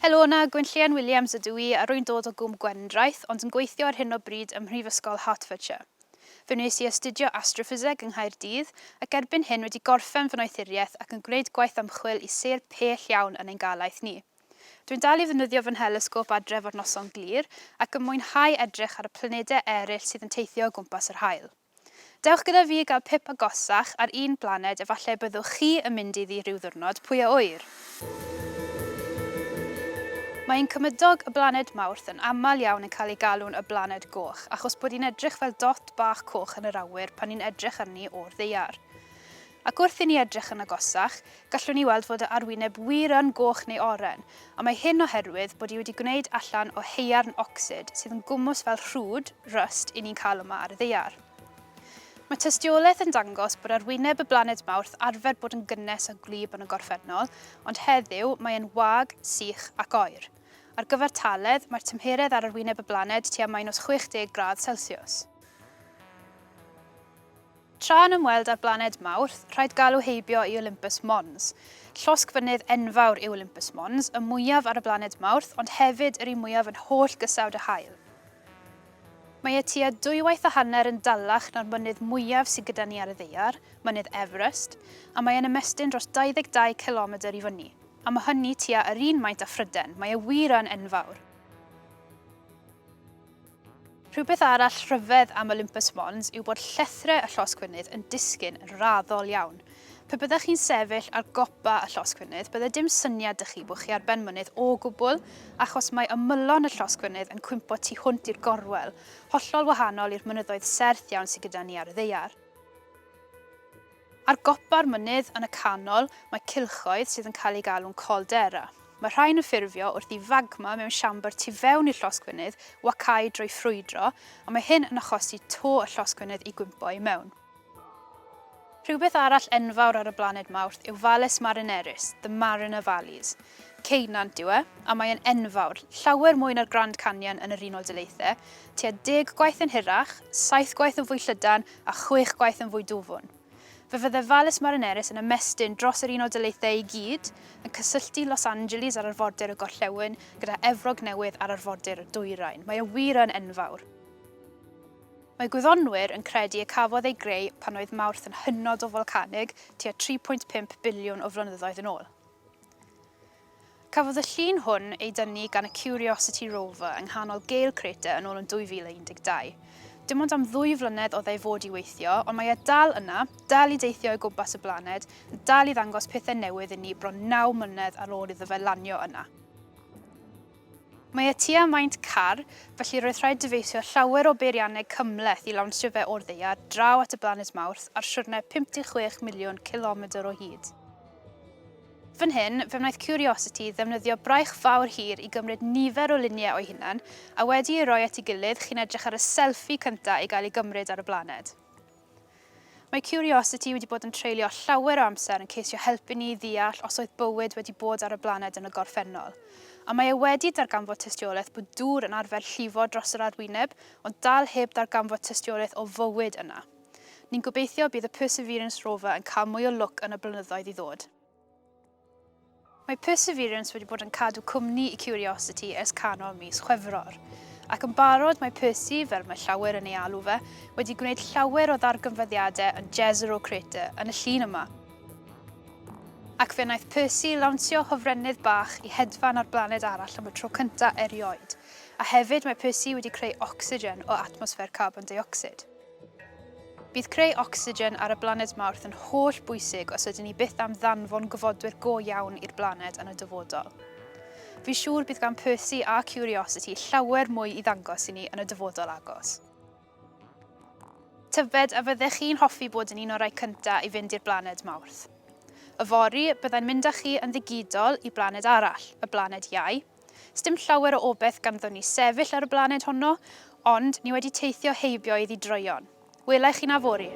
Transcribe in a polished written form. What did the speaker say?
Helo 'na, Gwenllian Williams ydw i a rwy'n dod o Gwm Gwendraeth ond yn gweithio ar hyn o bryd ym Mhrifysgol Hertfordshire. Fe wnes i astudio Astroffiseg yng Nghaerdydd ac erbyn hyn wedi gorffen fy noethuriaeth ac yn gwneud gwaith ymchwil i sêr pell iawn yn ein galaeth ni. Dwi'n dal i ddefnyddio fy nhelesgôp adref ar noson glir ac yn mwynhau edrych ar y planedau eraill sydd yn teithio o gwmpas yr haul. Dewch gyda fi i gael pip agosach ar un blaned efallai y byddwch chi yn mynd iddi rhyw ddiwrnod, pwy a ŵyr? Mae ein cymydog, y blaned Mawrth, yn aml iawn yn cael ei galw'n y blaned goch, achos bod hi'n edrych fel dot bach coch yn yr awyr pan ni'n edrych arni o'r ddaear. Ac wrth i ni edrych yn agosach, gallwn ni weld fod y arwyneb wir yn goch neu oren, a mae hyn oherwydd bod hi wedi gwneud allan o haearn ocsid sydd yn gwmws fel rhwd, rust, i ni'n cael yma ar y ddaear. Mae tystiolaeth yn dangos bod arwyneb y blaned Mawrth arfer bod yn gynnes a gwlyb yn y gorffennol, ond heddiw mae e'n wag, sych ac oer. Ar gyfartaledd, mae'r tymheredd ar arwyneb y blaned tua minus 60 gradd Celsius. Tra yn ymweld â'r blaned Mawrth, rhaid galw heibio i Olympus Mons. Llosgfynydd enfawr yw Olympus Mons, y mwyaf ar y blaned Mawrth, ond hefyd yr un mwyaf yn holl gysawd y haul. Mae e tua dwywaith a hanner yn dalach na'r mynydd mwyaf sydd gyda ni ar y Ddaear, mynydd Everest, a mae e'n ymestyn dros 22 cilomedr i fyny. A mae hynny tua yr un maint â Phryden, mae e wir yn enfawr. Rhywbeth arall rhyfedd am Olympus Mons yw bod llethrau y llosgfynydd yn disgyn yn raddol iawn. Pe byddech chi'n sefyll ar gopa y llosgfynydd, bydde dim syniad 'da chi bod chi ar ben mynydd o gwbl, achos mae ymylon y llosgfynydd yn cwympo tu hwnt i'r gorwel, hollol wahanol i'r mynyddoedd serth iawn sydd gyda ni ar y ddaear. Ar gopa'r mynydd, yn y canol, mae cylchoedd sydd yn cael eu galw'n caldera. Mae rhain yn ffurfio wrth i fagma mewn siambr tu fewn i'r llosgfynydd wacáu drwy ffrwydro, a mae hyn yn achosi to y llosgfynydd i gwympo i mewn. Rhywbeth arall enfawr ar y blaned Mawrth yw Valles Marineris, The Mariner Valleys. Ceunant yw e, a mae e'n enfawr, llawer mwy na'r Grand Canyon yn yr Unol Daleithiau, tua deg gwaith yn hirach, saith gwaith yn fwy llydan a chwech gwaith yn fwy dwfwn. Fe fydde Valles Marineris yn ymestyn dros yr Unol Daleithiau i gyd, yn cysylltu Los Angeles ar arfordir y gorllewin gyda Efrog Newydd ar arfordir y dwyrain. Mae e wir yn enfawr. Mae gwyddonwyr yn credu y cafodd ei greu pan oedd Mawrth yn hynod o folcanig tua 3.5 biliwn o flynyddoedd yn ôl. Cafodd y llun hwn ei dynnu gan y Curiosity Rover yng nghanol Gale Crater yn ôl yn 2012. Dim ond am ddwy flynedd oedd e i fod i weithio, ond mae e dal yna, dal i deithio o gwmpas y blaned, yn dal i ddangos pethau newydd i ni bron naw mlynedd ar ôl iddo fe lanio yna. Mae e tua maint car, felly roedd rhaid dyfeisio llawer o beirianneg cymhleth i lawnsio fe o'r ddaear draw at y blaned Mawrth ar siwrne 56 miliwn cilomedr o hyd. Fan hyn, fe wnaeth Curiosity ddefnyddio braich fawr hir i gymryd nifer o luniau o'i hunan, a wedi eu rhoi at ei gilydd, chi'n edrych ar y selfie cyntaf i gael ei gymryd ar y blaned. Mae Curiosity wedi bod yn treulio llawer o amser yn ceisio helpu ni i ddeall os oedd bywyd wedi bod ar y blaned yn y gorffennol. A mae e wedi darganfod tystiolaeth bod dŵr yn arfer llifo dros yr arwyneb, ond dal heb ddarganfod tystiolaeth o fywyd yna. Ni'n gobeithio bydd y Perseverance Rover yn cael mwy o lwc yn y blynyddoedd i ddod. Mae Perseverance wedi bod yn cadw cwmni i Curiosity ers canol mis Chwefror. Ac yn barod mae Percy, fel mae llawer yn ei alw fe, wedi gwneud llawer o ddarganfyddiadau yn Jezero Crater yn y llun yma. Ac fe wnaeth Percy lawnsio hofrennydd bach i hedfan ar blaned arall am y tro cyntaf erioed. A hefyd mae Percy wedi creu ocsigen o atmosffer carbon deuocsid. Bydd creu ocsigen ar y blaned Mawrth yn holl bwysig os ydyn ni byth am ddanfon gofodwyr go iawn i'r blaned yn y dyfodol. Fi'n siŵr bydd gan Percy a Curiosity llawer mwy i ddangos i ni yn y dyfodol agos. Tybed a fyddech chi'n hoffi bod yn un o'r rhai cyntaf i fynd i'r blaned Mawrth? Yfory, byddai'n mynd â chi yn ddigidol i blaned arall, y blaned Iau, Sdim llawer o obeth ganddon ni sefyll ar y blaned honno, ond ni wedi teithio heibio iddi droeon. Wela i chi 'na fory.